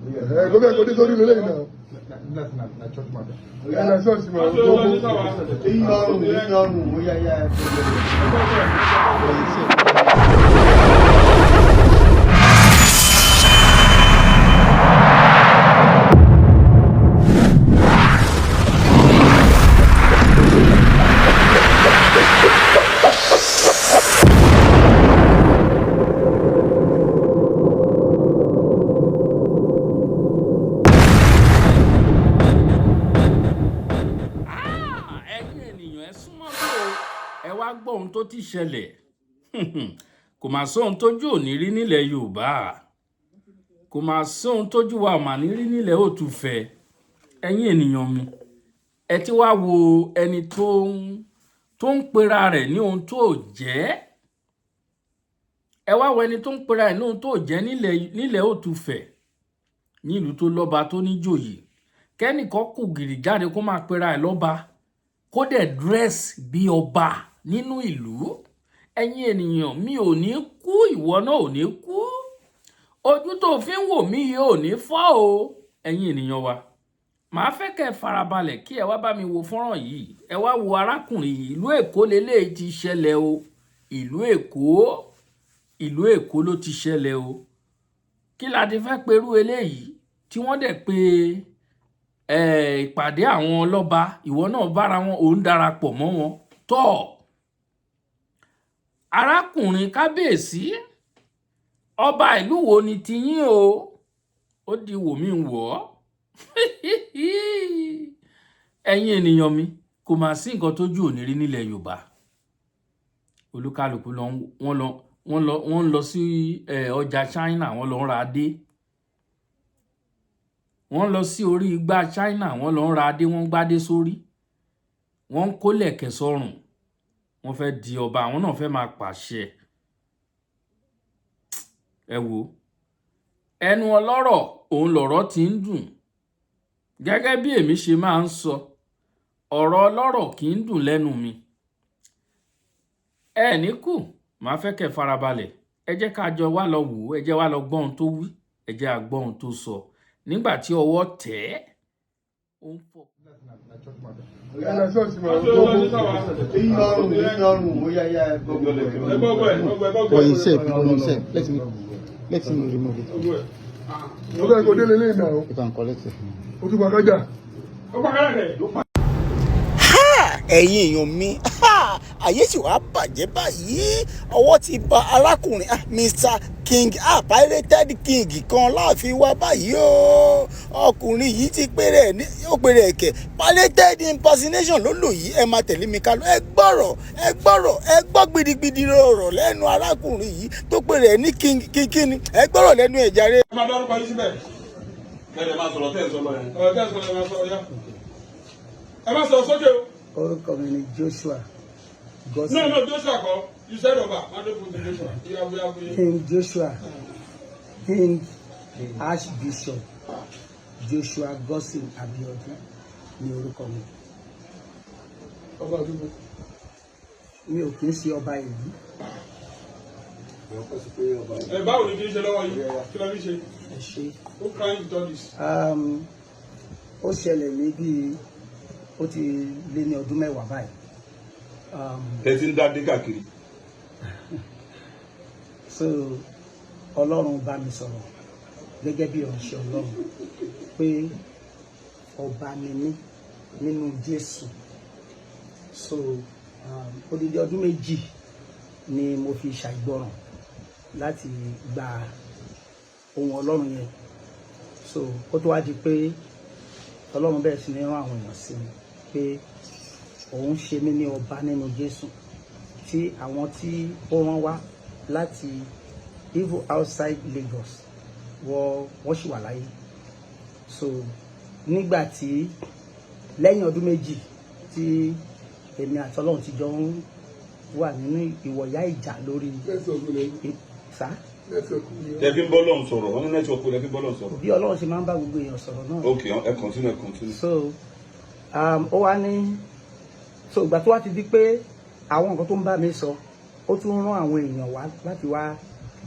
Ẹ kó bẹ́ẹ̀ kó dé sórí lélẹ́yìn náà. Na church matter. Ẹ lọ ṣọ́ọ̀ṣì mọ̀. Ìyọrùn ìyọrùn ó yá yá. Ẹ̀yin ènìyàn, ẹ súnmọ́ bí o, ẹ wá gbọ́ ohun tó ti ṣẹlẹ̀. Kò mà sóhun tójú ò ní rí nílẹ̀ Yorùbá, kò mà sóhun tójú wa ò mà ní rí nílẹ̀ òtúfẹ́. Ẹ̀yin ènìyàn mi, ẹ ti wá wo ẹni tó ń pera rẹ̀ ní ohun tó jẹ́. Ẹ wá wo ẹni tó ń pera ẹ̀ ní ohun tó jẹ́ nílẹ̀ òtúfẹ́, nílùú tó lọ́ba, tó níjòyè. Kẹ́nìkan kù gìrì jáde kó máa pera ẹ̀ lọ́ba, kó dẹ̀ dress bí ọba nínú ìlú. Ẹ̀yin ènìyàn mi, ò ní kú, ìwọ náà ò ní kú, ojú tó fi ń wò mí yìí ò ní fọ́ o. Ẹ̀yin ènìyàn wa, màá fẹ́ kẹ́ ẹ farabalẹ̀ kí ẹ wá bá mi wo fọ́nrán yìí. Ẹ wá wo arákùnrin yìí. Ìlú Èkó lélẹ́yìí ti ṣẹlẹ̀ o. Ìlú Èkó, ìlú Èkó ló ti ṣẹlẹ̀ o. Kí la ti fẹ́ perú eléyìí tí wọ́n dẹ̀ pé ìpàdé àwọn ọlọ́ba? Ìwọ náà bára wọn, òun darapọ̀ mọ́ wọn tọ́. Arákùnrin kábíyèsí, ọba ìlú wo ni tiyín o? Ó di wò mí wọ̀ ọ́. Ẹ̀yin ènìyàn mi, kò mà sí nǹkan tójú ò ní rí nílẹ̀ Yorùbá. Olúkálùkù lọ, wọ́n lọ, wọ́n lọ, wọ́n ń lọ sí ọjà China, wọ́n lọ ń ra adé. Wọ́n lọ sí orí igbá China, wọ́n lọ ń ra adé, wọ́n ń gbádé sórí, wọ́n ń kó lẹ̀kẹ̀ sọ́rùn, wọ́n fẹ́ di ọba, àwọn náà fẹ́ máa pàṣẹ. Ẹ wo ẹnu ọlọ́rọ̀, òun lọ̀rọ̀ tí ń dùn. Gẹ́gẹ́ bí èmi ṣe máa ń sọ, ọ̀rọ̀ ọlọ́rọ̀ kì í dùn lẹ́nu mi. Ẹ ní kù, màá fẹ́ kẹ́ farabalẹ̀. Ẹ jẹ́ ká jọ wá lọ wò ó. Ẹ jẹ́ wá lọ gbọ́ ohun tó wí, ẹ jẹ́ á gbọ́ ohun tó sọ nígbà tí ọwọ́ tẹ̀ ẹ́, ó ń fọ. Na church matter. Ẹ lọ ṣọ́ọ̀ṣì mọ̀. Ìyọrùn ìyọrùn ó yá yá. For himself, for himself. Let him remove it. Ó bẹ́ẹ̀ kó dé lélẹ́yìn náà. You can collect it. Ó tún pa kájà. Ẹ̀yin èèyàn mi, ayé sì wá bàjẹ́ báyìí. Ọwọ́ ti ba arákùnrin Mr King, pirated king kan láàfin wa báyìí o. Ọkùnrin yìí ti péré ẹ̀ ní ó péré ẹ̀kẹ́, pirated impersonation ló lò yìí. Ẹ máa tẹ̀lé mi kálọ, ẹ gbọ́rọ̀, ẹ gbọ́rọ̀, ẹ gbọ́ gbidigbidi ọ̀rọ̀ lẹ́nu arákùnrin yìí tó péré ẹ̀ ní king kíni. Ẹ gbọ́rọ̀ lẹ́nu ẹ̀ jàre. Ẹ máa dárúkọ yín síbẹ̀. Kẹ́lẹ̀ máa sọ̀rọ̀ tẹ́ ẹ̀ sọ lọ yẹn. Ọ̀rọ̀ tẹ́ ẹ sọ̀rọ̀, ẹ máa sọ̀rọ̀ yá. Ẹ má sọ̀rọ̀ sókè o. Orúkọ mi ni Joshua No, Gosin. no, Joshua kọ́. You said ọba. Má ló fún mi Joshua. You have. King Joshua, King Archbishop Joshua Gosin Abiodun ni orúkọ mi. Ọba àdúgbò. Mi ò kì í ṣe ọba ìlú. Ẹ báwo ni kì í ṣe lọ́wọ́ yìí? Kí ló fi ṣe? Ẹ ṣe. Who can you do this? Ó ṣẹlẹ̀ ní bíi ó ti lé ní ọdún 10 báyìí. Tẹ́ ti ń dá dé káàkiri. So Ọlọ́run bá mi sọ̀rọ̀ gẹ́gẹ́ bí ìránṣẹ́ Ọlọ́run pé ọba ni mí nínú Jésù. So odidi ọdún 2 ni mo fi ṣàìgbọràn láti gba ohun Ọlọ́run yẹn. So kó tó wá di pé Ọlọ́run bẹ̀rẹ̀ sí ní rán àwọn èèyàn sí mi pé òun ṣe mí ní ọba nínú Jésù, tí àwọn tí ó rán wá láti even outside Lagos, wọ́n sì wà láyé. So nígbà tí lẹ́yìn ọdún 2 tí èmi àti Ọlọ́run ti jọ ń wà nínú ìwọ̀yá ìjà lórí Network lẹ́yìn. Sá. Network ni. Tẹ́ fi ń bọ́ lọ́hùn sọ̀rọ̀, wọ́n ní network lẹ́ fi ń bọ́ lọ́hùn sọ̀rọ̀. Bí Ọlọ́run ṣe máa ń bá gbogbo èèyàn sọ̀rọ̀ náà. Ok, ẹ continue, ẹ continue. So ó wá ní, so ìgbà tó wá ti di pé àwọn nǹkan tó ń bá mi sọ, ó tún rán àwọn èèyàn wá láti wá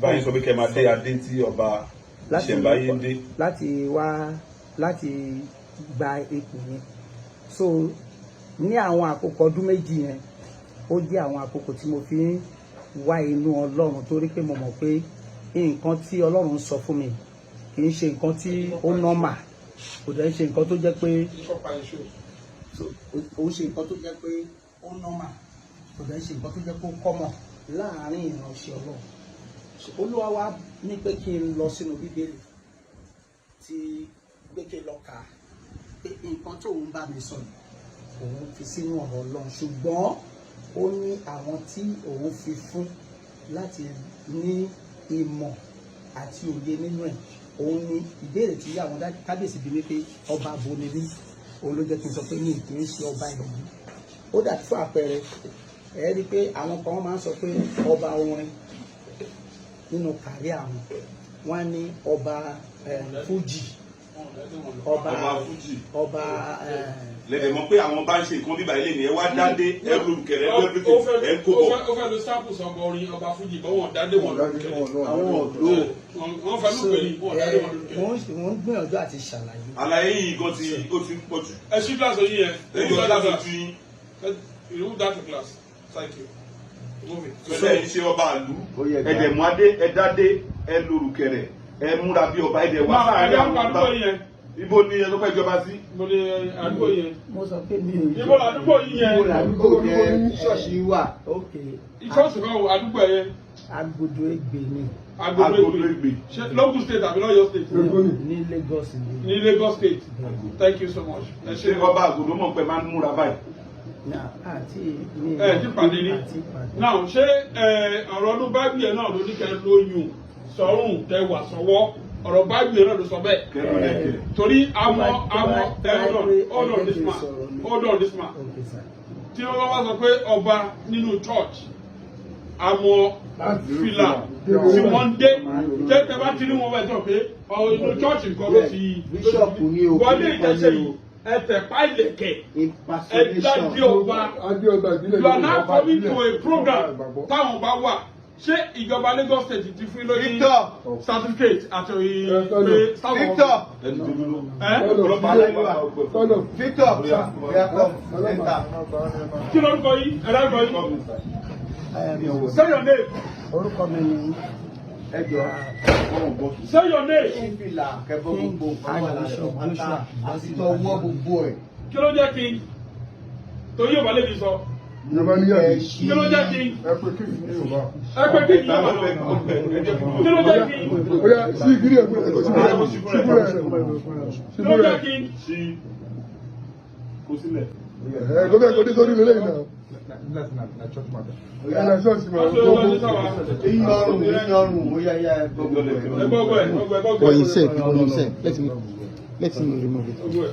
Báyìí sọ pé kẹ́ máa dé adé tí ọba Láti Ìṣẹ̀ǹbáyé ń dé. Láti wá láti gba ipò yẹn. So ní àwọn àkókò ọdún 2 yẹn, ó jẹ́ àwọn àkókò tí mo fi ń wá inú Ọlọ́run, torí pé mo mọ̀ pé nǹkan tí Ọlọ́run sọ fún mi kì í ṣe nǹkan tí ó normal, kò dẹ̀ ń ṣe nǹkan tó jẹ́ pé, so ó ń ṣe nǹkan tó jẹ́ pé ó normal, kò dẹ̀ ń ṣe nǹkan tó jẹ́ pé ó common láàárín ìránṣẹ́ Ọlọ́run. So, Olúwa wá ní pé kí n lọ sínú Bíbélì, tí pé kí n lọ kà á, pé nǹkan tó ń bá mi sọ yìí, òun fi sínú ọ̀rọ̀ Ọlọ́run, ṣùgbọ́n ó ní àwọn tí òun fi fún láti ní ìmọ̀ àti òye nínú ẹ̀. Òun ni ìbéèrè tí àwọn kábíyèsí bí mi pé ọba bo ni mí. Òun ló jẹ́ kí n sọ pé mi kì í ṣe ọba ìlú. Ó dà, fún àpẹẹrẹ, ẹ rí i pé àwọn kan máa ń sọ pé ọba orin nínú kárí àwọn, wọn ní ọba fújì, ọba Ọba fújì. Ọba Lẹ́dẹ̀ mọ̀ pé àwọn bá ń ṣe nǹkan bíbá ilé ni ẹ wá dádé, ẹ lórúkẹrẹ, ẹ everything, ẹ ń kó bọ̀. Ó fẹ́ lo sáàpù sọ̀bọ̀ orin ọba fújì bọ́, wọn dádé wọn lórúkẹrẹ. Àwọn ọ̀dọ́. Wọ́n fẹ́ ló pè ní wọn dádé wọn lórúkẹrẹ. Wọ́n ń gbìyànjú àti ṣàlàyé. Àlàyé yìí gan ti ó ti ń pọ̀ jù. Ẹ ṣí glass oyin yẹn. Ẹ jọ láti ojú yín. Remove that glass, thank you. Move it. Pẹ̀lẹ́ ń ṣe ọba àlú. Ó yẹ Ẹ dẹ̀ mú adé, ẹ dádé, ẹ lórúkẹrẹ, ẹ múra bí ọba, ẹ dẹ̀ wá Máa sáàárín ẹ̀yà àwọn àdúgbò ọba. yẹn. Ibo ni ẹ tó fẹ́ jọba sí? Mo ní àdúgbò yẹn. Mo sọ pé mi ò Ibo làdúgbò yìí yẹn? Ibo làdúgbò yẹn ṣọ́ọ̀ṣì wà? Ok. Ìṣọ́ọ̀ṣì kan wò àdúgbò yẹn. Agodo Egbe ni. Agodo Agodo Egbe. Egbe. Ṣé local state àbí lọ́yọ̀ state? Ní Lagos ni. Ní Lagos State. Thank you so much. Ẹ Ṣé ṣe. ọba àgòdó mọ̀ pé máa ń múra báyìí? Na àti mi. Ẹ ti pàdé ní. Àti pàdé. Now, ṣé ọ̀rọ̀ ọdún báìbù yẹn náà ló ní kẹ́ lóyún sọ́rùn tẹ wà sọ́wọ́? Ọ̀rọ̀ báìbù yẹn náà ló sọ bẹ́ẹ̀. Kẹ́rù lẹ́kẹ̀. Torí àwọn ẹ, hold on, hold on this man, hold on this man. Ok sir. Tí wọ́n wá sọ pé ọba nínú church, àwọn fìlà tí wọ́n ń dé tẹ́tẹ́ bá ti rí wọn bẹ́ẹ̀ sọ pé ọ̀ inú church nǹkan ló ti Bíṣọ̀pù ní o. Wọlé ìtẹ́sẹ̀ yìí, ẹ tẹ̀ pa ìlẹ̀kẹ̀, ẹ Impersonation. dájú ọba. Adé ọba ìbílẹ̀. You are now coming to a program táwọn bá wà. Ṣé ìjọba Lagos State ti fún yín lórí Victor. certificate àti pé sáwọn Victor. Ẹni tó dúró. Ẹ Ọlọ́pàá aláìwá. Sọ́nà. Victor, oya come enter. Kí lórúkọ yìí? Ẹ dárúkọ yìí. Say your name. Orúkọ mi ni Ẹ jọ. Say your name. Fífìlà kẹbọ gbogbo nǹkan wà lára Archbishop ẹ̀ pátá Joshua. àti tọwọ́ gbogbo ẹ̀. Kí ló jẹ́ kí torí yóò bá lè fi sọ? Yorùbá ní yàrá. Kí ló jẹ́ kí? Ẹ pé kí ní Yorùbá. Ẹ pé kí ni yóò bá lọ? Kí ló jẹ́ kí? Ó yá, sí ìgírí ẹ̀ pé síbúrẹ̀ síbúrẹ̀. Kí ló jẹ́ síbúrẹ̀. kí? Sí kó sílẹ̀. Ẹ kó bẹ́ẹ̀ kó dé sórí lélẹ́yìn náà. Ẹ lọ ṣọ́ọ̀ṣì máa ń gbọ́. Ìyọrùn ìyọrùn ó yá yá ẹ gbogbo ẹ̀. Ẹ gbọ́ ẹ gbọ́ ẹ gbọ́ For ẹ. himself, for himself. Let him remove it. Gbọ́ ẹ.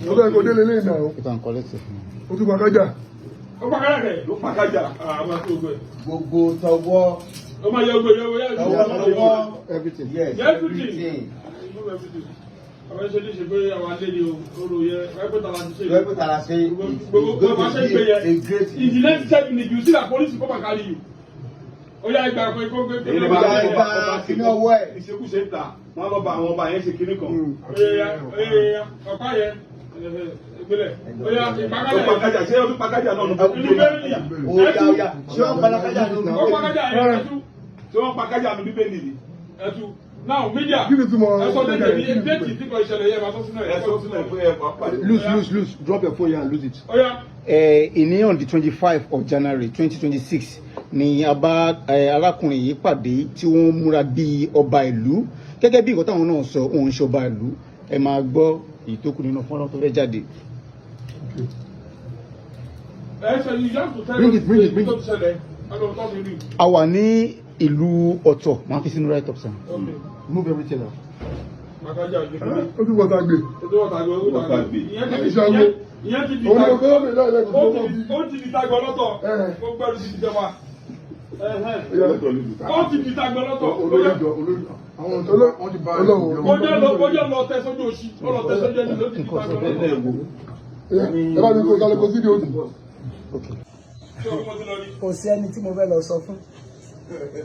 Kó bẹ́ẹ̀ kó dé lélẹ́yìn náà. You can collect it. Ó tún pa kájà. Ó pa kájà kẹ̀. Ló pa kájà. Àwọn àti gbogbo ẹ. Gbogbo tọwọ́. Ó máa yẹ gbogbo ẹ yẹ Tọwọ́ tọwọ́. Everything. Yes, Everything. everything. Àwọn ẹṣẹ ní ṣe pé àwọn alẹ́ ni orò yẹ ẹgbẹ́ tara ti ṣe. Lọ́pọ̀ tara ṣe. Gbogbo bá ṣe ń gbé yẹ. A great. In the next 7 minutes, you see that police come and carry you. Ó yá, ìgbà pé kó gbé. Èyí lè bá Ìgbà ọba ìgbà ọba kíní ọwọ́ ẹ̀. Ìṣekúṣe ń ta. Wọ́n lọ bá àwọn ọba yẹn ṣe kinní kan. Oya, ọ̀pá yẹn ìgbélẹ̀. Oya, Ó pa ìpàkálẹ̀. kájà, ṣé ó tún pa kájà náà? Inú bẹ́ẹ̀lì. Ó yá ó yá. Ṣé wọ́n padà kájà lórí? Ó pàkájà yẹn, ẹtú. Ṣé wọ́n pa kájà nu Bíbélì ni? Ẹtú. Now media. Kí ni túmọ̀ Ẹ sọ date bí date tí kò ìṣẹ̀lẹ̀ yẹn máa sọ sínú ẹ̀. Ẹ sọ sílẹ̀ pé ẹ wà pàdé. Loose, loose, loose. Drop your phone here and lose it. Oya. Ìní on the 25 of January 2026 ni a bá arákùnrin yìí pàdé tí wọ́n múra bíi ọba ìlú, gẹ́gẹ́ bí nǹkan táwọn náà sọ, òun ṣe ọba ìlú. Ẹ máa gbọ́ èyí tó kù nínú fọ́nrán tó fẹ́ jáde. Ẹ ṣe, you have to tell Bring it, bring it, bring tó it. ti ṣẹlẹ̀. Ọdún tó ti rí. A wà ní ìlú Ọ̀tọ̀, máa fi sínú write up sir. Okay. Move everything now. Pàkájà ìgbélẹ̀. Ó tún wọ́ta gbé. Ètò ọ̀tàgbẹ̀, ọ̀tàgbẹ̀. Ìyẹn ti Ìṣàwó. Ìyẹn ti di Òun ló tag. kọ́ mi láìlẹ́ kò tó kọ́ bí. Ó ti di tag ọlọ́tọ̀. Gbogbo ẹrù ti di jẹba. Ó ti di tag ọlọ́tọ̀. Olórí olórí àwọn tó wọ́n ti bá Ọlọ́run. Ó jẹ́ lọ tẹ sójú òṣì. Ó lọ tẹ sójú ẹni ló ti di tag ọlọ́tọ̀. Ẹ bá mi kó kálẹ̀ kó sídìí òdì. Ṣé o kò ti lọ ní? Kò sí ẹni tí mo fẹ́ lọ sọ fún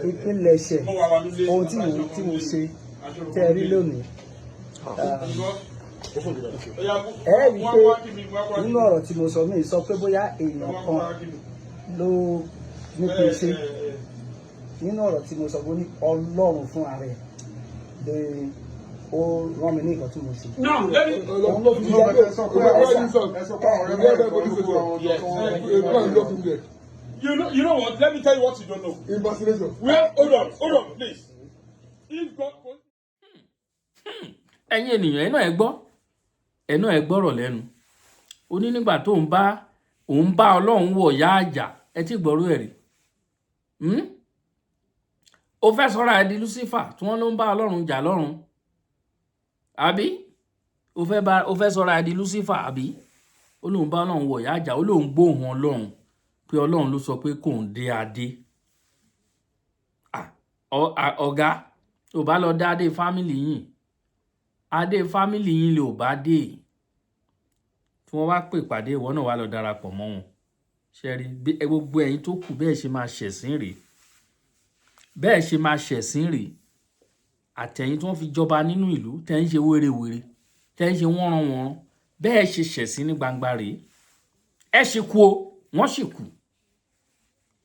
ìpilẹ̀ṣẹ̀ Mo wà wà nílé. ohun tí mo ṣe. tẹ́ ẹ rí lónìí, ẹ rí i pé nínú ọ̀rọ̀ tí mo sọ, mi sọ pé bóyá èèyàn kan ló ní kí n ṣe. Nínú ọ̀rọ̀ tí mo sọ, mo ní Ọlọ́run fún ara ẹ̀ lè ó rán mi ní nǹkan tí mo ṣe. Now let me Òun ló fi jẹ́ pé ẹ sọ pé àwọn ọ̀rẹ́ mẹ́rin kan ló kó àwọn ọ̀dọ́ kan. You know what? Let me tell you what you don't know. Impersonation. Well, hold on, hold on, please. If God Ẹ̀yin ènìyàn, ẹnu ẹ̀ gbọ́, ẹnu ẹ̀ gbọ́rọ̀ lẹ́nu. Ó ní nígbà tó ń bá òun bá Ọlọ́run wọ̀ yá àjà. Ẹ ti gbọ́rú ẹ̀ rí? Ó fẹ́ sọ́ra ẹ di Lucifer tí wọ́n ló ń bá Ọlọ́run jà lọ́run, àbí? Ó fẹ́ sọ́ra ẹ di Lucifer, àbí? Ó lóun bá Ọlọ́run wọ̀ yá àjà, ó lóun gbóhùn Ọlọ́run pé Ọlọ́run ló sọ pé kóun dé adé. Ọ̀gá ò bá lọ dá adé family yìí, adé family yín lè ò bá dé. Tí wọ́n wá pè pàdé, ìwọ náà wá lọ darapọ̀ mọ́ wọn. Ṣe rí bí gbogbo ẹ̀yin tó kù bẹ́ẹ̀ ṣe máa ṣẹ̀sín rèé, bẹ́ẹ̀ ṣe máa ṣẹ̀sín rèé. Àtẹ̀yìn tí wọ́n fi jọba nínú ìlú, tẹ́ ń ṣe wérewère, tẹ́ ń ṣe wọ́nranwọ̀nran, bẹ́ẹ̀ ṣe ṣẹ̀sín ní gbangba rèé. Ẹ ṣì kú o, wọ́n sì kú,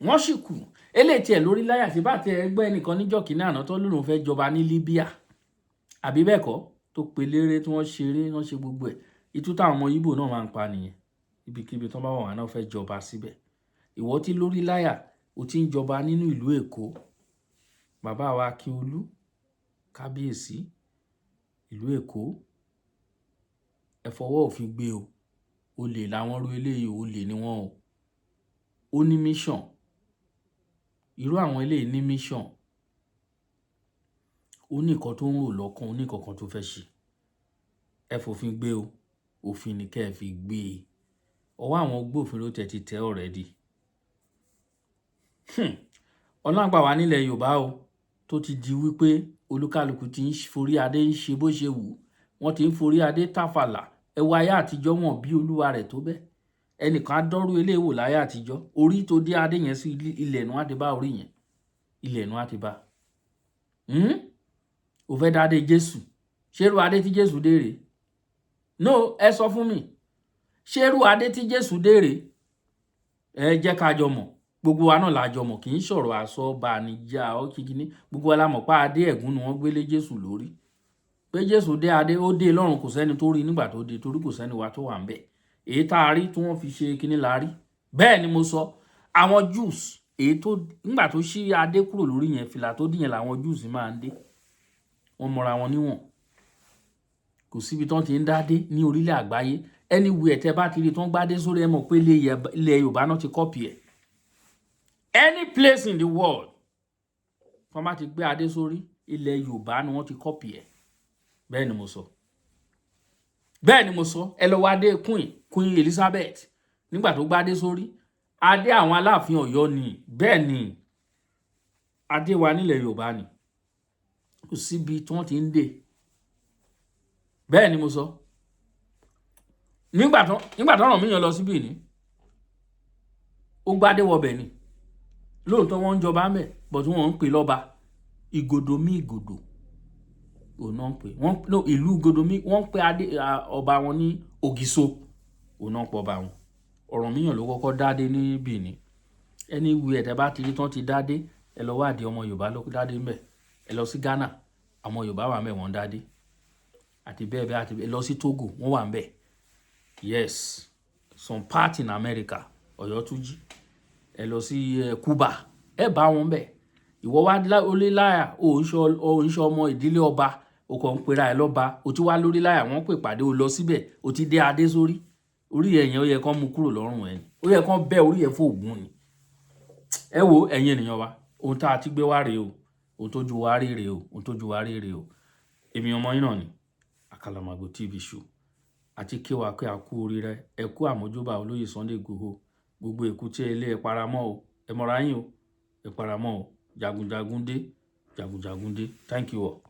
wọ́n sì kú. Eléyìí tiẹ̀ lórí láyà sí bá tẹ ẹgbẹ́ ẹnìkan níjọ́ kínní àná tó lóun fẹ́ jọba ní Libya, àbí bẹ́ẹ̀ kọ́? Tó pe léré tí wọ́n ṣeré, wọ́n ṣe gbogbo ẹ̀. Itú táwọn ọmọ Ìgbò náà máa ń pa nìyẹn. Ibikíbi tó bá wà, wọn náà fẹ́ jọba síbẹ̀. Ìwọ tí lórí láyà, o ti ń jọba nínú ìlú Èkó. Bàbá wa Akínolú, kábíyèsí ìlú Èkó, ẹ fọwọ́ òfin gbé o. Olè làwọn ru eléyìí, olè ni wọ́n o. Ó ní mission. Irú àwọn eléyìí ní mission. Ó ní nǹkan tó ń rò lọ́kàn, ó ní nǹkan kan tó fẹ́ ṣe. Ẹ fòfin gbé o, òfin ni kẹ́ ẹ fi gbé e. Ọwọ́ àwọn agbófinró tẹ̀ ti tẹ̀ already. Ọlọ́run gbà wá nílẹ̀ Yorùbá o, tó ti di wípé olúkálùkù ti ń forí adé ń ṣe bó ṣe wù. Wọ́n ti ń forí adé tàfàlà. Ẹ wo ayé àtijọ́, wọn bí olúwa rẹ̀ tó bẹ́ẹ̀. Ẹnìkan á dọ́rú eléwò láyé àtijọ́, orí tó dé adé yẹn sí ilẹ̀ ẹ̀nu á ti bá orí yẹn, ilẹ̀ ẹ̀nu á ti bá. O fẹ́ dádé Jésù? Ṣérú adé tí Jésù dé rèé? No, ẹ sọ fún mi, ṣérú adé tí Jésù dé rèé? Ẹ jẹ́ ká jọ mọ̀, gbogbo wa náà la jọ mọ̀. Kì í ṣọ̀rọ̀ àsọ bàníjà ọ́ kíkiní. Gbogbo wa la mọ̀ pé adé ẹ̀gún ni wọ́n gbélé Jésù lórí, pé Jésù dé adé, ó dé lọ́run. Kò sẹ́ni tó rí nígbà tó dé, torí kò sẹ́ni wa tó wà ń bẹ̀. Èyí tá a rí tí wọ́n fi ṣe kíní la rí. Bẹ́ẹ̀ ni mo sọ. Àwọn Jews, èyí tó nígbà tó ṣí adé kúrò lórí yẹn, fìlà tó dì yẹn làwọn Jews máa ń dé. Wọ́n mọra wọn níwọ̀n. Kò síbi tí wọ́n ti ń dádé ní orílẹ̀ àgbáyé. Anywhere tẹ́ bá ti rí tí wọ́n gbádé sórí, ẹ mọ̀ pé ilẹ̀ Yorùbá náà ti copy ẹ̀. Any place in the world wọ́n bá ti gbé adé sórí, ilẹ̀ Yorùbá ni wọ́n ti copy ẹ̀. Bẹ́ẹ̀ ni mo sọ, bẹ́ẹ̀ ni mo sọ. Ẹ lọ wá adé Queen Elizabeth nígbà tó gbádé sórí, adé àwọn Aláàfin Ọ̀yọ́ ni. Bẹ́ẹ̀ ni, adé wa nílẹ̀ Yorùbá ni. Kò síbi tí wọ́n ti ń dè. Bẹ́ẹ̀ ni mo sọ. Nígbà tó Ọ̀rànmíyàn lọ síbí ni ó gbádé wọbẹ̀ ni. Lóòótọ́ wọ́n ń jọba ń bẹ̀, but wọ́n ń pè lọ́ba. Ìgòdòmí Ìgòdò òun náà ń pè wọ́n. No, ìlú Ìgòdòmí, wọ́n ń pè adé ọba wọn ní Ògìso, òun náà ń pọ̀ ọba wọn. Ọ̀rànmíyàn ló kọ́kọ́ dádé ní Benin. Anywhere tẹ́ bá ti rí tán ti dádé, ẹ lọ wádìí, ọmọ Yorùbá ló dádé ń bẹ̀. Ẹ lọ sí Ghana, àwọn Yorùbá wà ń bẹ̀, wọ́n dádé, àti bẹ́ẹ̀ bẹ́ẹ̀. Àti ẹ lọ sí Togo, wọ́n wà ń bẹ̀. Yes, some part in America, Ọ̀yọ́túnjí. Ẹ lọ sí Cuba, ẹ bá wọn bẹ̀. Ìwọ wá lórí láyà, ò ń ṣe ọmọ ìdílé ọba, o kàn ń pera ẹ lọ́ba. O ti wá lórí láyà, wọ́n pè pàdé, o lọ síbẹ̀, o ti dé adé sórí. Orí ẹ̀ yẹn, ó yẹ kán mú kúrò lọ́rùn ẹ̀ ni. Ó yẹ kán bẹ́ orí ẹ̀ fóògùn ni. Ẹ wo, ẹ̀yin ènìyàn wa, ohun tá a ti gbé wá rèé o, ohun tó ju wa rí rèé o, ohun tó ju wa rí rèé o. Èmi ọmọ yín náà ni Àkàlàmàgbò TV Show àti kí wa pé a kú oríire, ẹ kú àmójúbà olóyè Sunday Igboho. Gbogbo èkúté ilé, ẹ paramọ́ o, ẹ mọ̀ra yín o, ẹ paramọ́ o. Jagunjagun dé, jagunjagun dé. Thank you all.